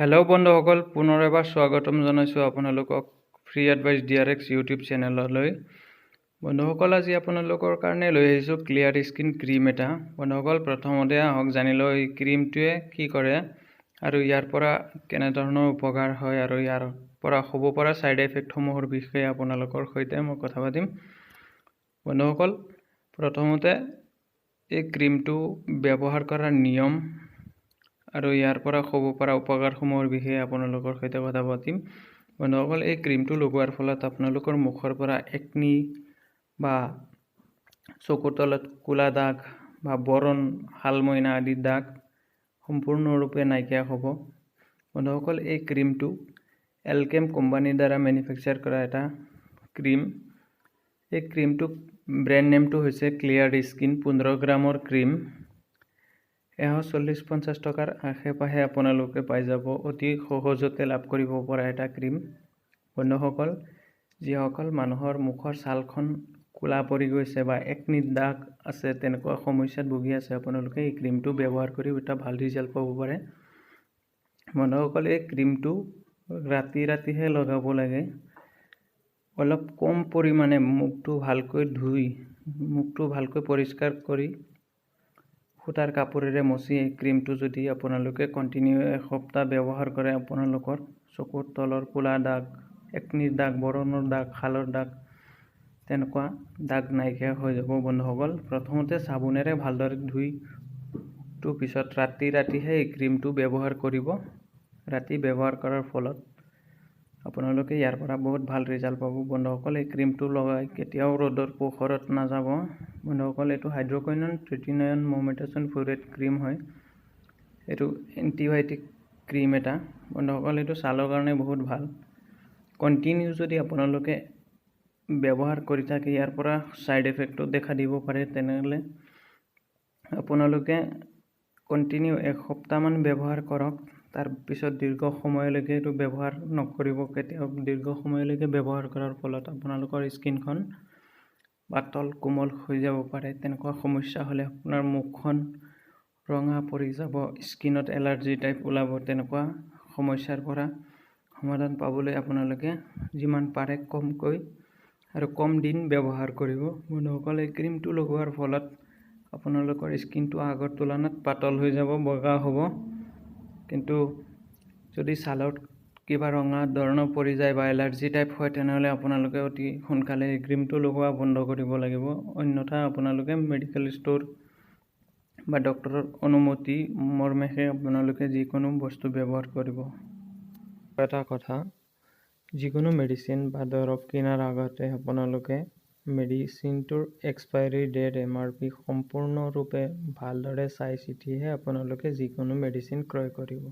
Hello' বন্ধুসকল, পুনৰ এবাৰ স্বাগতম জনাইছোঁ আপোনালোকক free advice D R X YouTube চেনেললৈ। বন্ধুসকল, আজি আপোনালোকৰ কাৰণে লৈ আহিছোঁ ক্লিয়াৰ স্কিন ক্ৰীম এটা। বন্ধুসকল, প্ৰথমতে আহক জানি লওঁ এই ক্ৰীমটোৱে কি কৰে আৰু ইয়াৰ পৰা কেনেধৰণৰ উপকাৰ হয় আৰু ইয়াৰ পৰা হ'ব পৰা ছাইড এফেক্টসমূহৰ বিষয়ে আপোনালোকৰ সৈতে মই কথা পাতিম। বন্ধুসকল, প্ৰথমতে এই ক্ৰীমটো ব্যৱহাৰ কৰাৰ নিয়ম আৰু ইয়াৰ পৰা হ'ব পৰা উপকাৰসমূহৰ বিষয়ে আপোনালোকৰ সৈতে কথা পাতিম। বন্ধুসকল, এই ক্ৰীমটো লগোৱাৰ ফলত আপোনালোকৰ মুখৰ পৰা একনি বা চকুৰ তলত ক'লা দাগ বা বৰণ, শালমইনা আদি দাগ সম্পূৰ্ণৰূপে নাইকিয়া হ'ব। বন্ধুসকল, এই ক্ৰীমটো এলকেম কোম্পানীৰ দ্বাৰা মেনুফেকচাৰ কৰা এটা ক্ৰীম। এই ক্ৰীমটো ব্ৰেণ্ড নেমটো হৈছে ক্লিয়াৰ স্কিন। 15 গ্ৰামৰ ক্ৰীম 140-150 টকাৰ আশে পাশে আপোনালোকে পাই যাব। অতি সহজতে লাভ কৰিব পৰা এটা ক্ৰীম। বন্ধুসকল, যিসকল মানুহৰ মুখৰ ছালখন ক'লা পৰি গৈছে বা একনিৰ দাগ আছে, তেনেকুৱা সমস্যাত ভুগি আছে, আপোনালোকে এই ক্ৰীমটো ব্যৱহাৰ কৰি এটা ভাল ৰিজাল্ট পাব পাৰে। বন্ধুসকল, এই ক্ৰীমটো ৰাতি ৰাতিহে লগাব লাগে। অলপ কম পৰিমাণে মুখটো ভালকৈ ধুই, মুখটো ভালকৈ পৰিষ্কাৰ কৰি সূতাৰ কাপোৰেৰে মচি এই ক্ৰীমটো যদি আপোনালোকে কণ্টিনিউ এসপ্তাহ ব্যৱহাৰ কৰে, আপোনালোকৰ চকুৰ তলৰ ক'লা দাগ, একনিৰ দাগ, বৰণৰ দাগ, শালৰ দাগ, তেনেকুৱা দাগ নাইকিয়া হৈ যাব। বন্ধুসকল, প্ৰথমতে চাবোনেৰে ভালদৰে ধুই মুখটো পিছত ৰাতি ৰাতিহে এই ক্ৰীমটো ব্যৱহাৰ কৰিব। ৰাতি ব্যৱহাৰ কৰাৰ ফলত আপোনালোকে ইয়াৰ পৰা বহুত ভাল ৰিজাল্ট পাব। বন্ধুসকল, এই ক্ৰীমটো লগাই কেতিয়াও ৰ'দৰ পোহৰত নাযাব। বন্ধুসকল, এইটো হাইড্ৰকুইনন, ট্ৰেটিনইন, মমেটাছন ফুৰেট ক্ৰীম হয়। এইটো এণ্টিবায়'টিক ক্ৰীম এটা। বন্ধুসকল, এইটো ছালৰ কাৰণে বহুত ভাল। কণ্টিনিউ যদি আপোনালোকে ব্যৱহাৰ কৰি থাকে, ইয়াৰ পৰা ছাইড এফেক্টো দেখা দিব পাৰে। তেনেহ'লে আপোনালোকে কণ্টিনিউ এসপ্তাহমান ব্যৱহাৰ কৰক, তাৰপিছত দীৰ্ঘ সময়লৈকে এইটো ব্যৱহাৰ নকৰিব কেতিয়াও। দীৰ্ঘ সময়লৈকে ব্যৱহাৰ কৰাৰ ফলত আপোনালোকৰ স্কিনখন পাতল কোমল হৈ যাব পাৰে। তেনেকুৱা সমস্যা হ'লে আপোনাৰ মুখখন ৰঙা পৰি যাব, স্কিনত এলাৰ্জি টাইপ ওলাব। তেনেকুৱা সমস্যাৰ পৰা সমাধান পাবলৈ আপোনালোকে যিমান পাৰে কমকৈ আৰু কম দিন ব্যৱহাৰ কৰিব। বন্ধুসকল, এই ক্ৰীমটো লগোৱাৰ ফলত আপোনালোকৰ স্কিনটো আগৰ তুলনাত পাতল হৈ যাব, বগা হ'ব। কিন্তু যদি ছালত কিবা ৰঙা ধৰণৰ পৰি যায় বা এলাৰ্জি টাইপ হয়, তেনেহ'লে আপোনালোকে অতি সোনকালে এই ক্ৰীমটো লগোৱা বন্ধ কৰিব লাগিব। অন্যথা আপোনালোকে মেডিকেল ষ্ট'ৰ বা ডক্টৰৰ অনুমতি মৰ্মেহে আপোনালোকে যিকোনো বস্তু ব্যৱহাৰ কৰিব। এটা কথা, যিকোনো মেডিচিন বা দৰৱ কিনাৰ আগতে আপোনালোকে মেডিচিনটোৰ এক্সপাইৰী ডেট, এমআৰপি সম্পূৰ্ণৰূপে ভালদৰে চাই চিতিহে আপোনালোকে যিকোনো মেডিচিন ক্ৰয় কৰিব।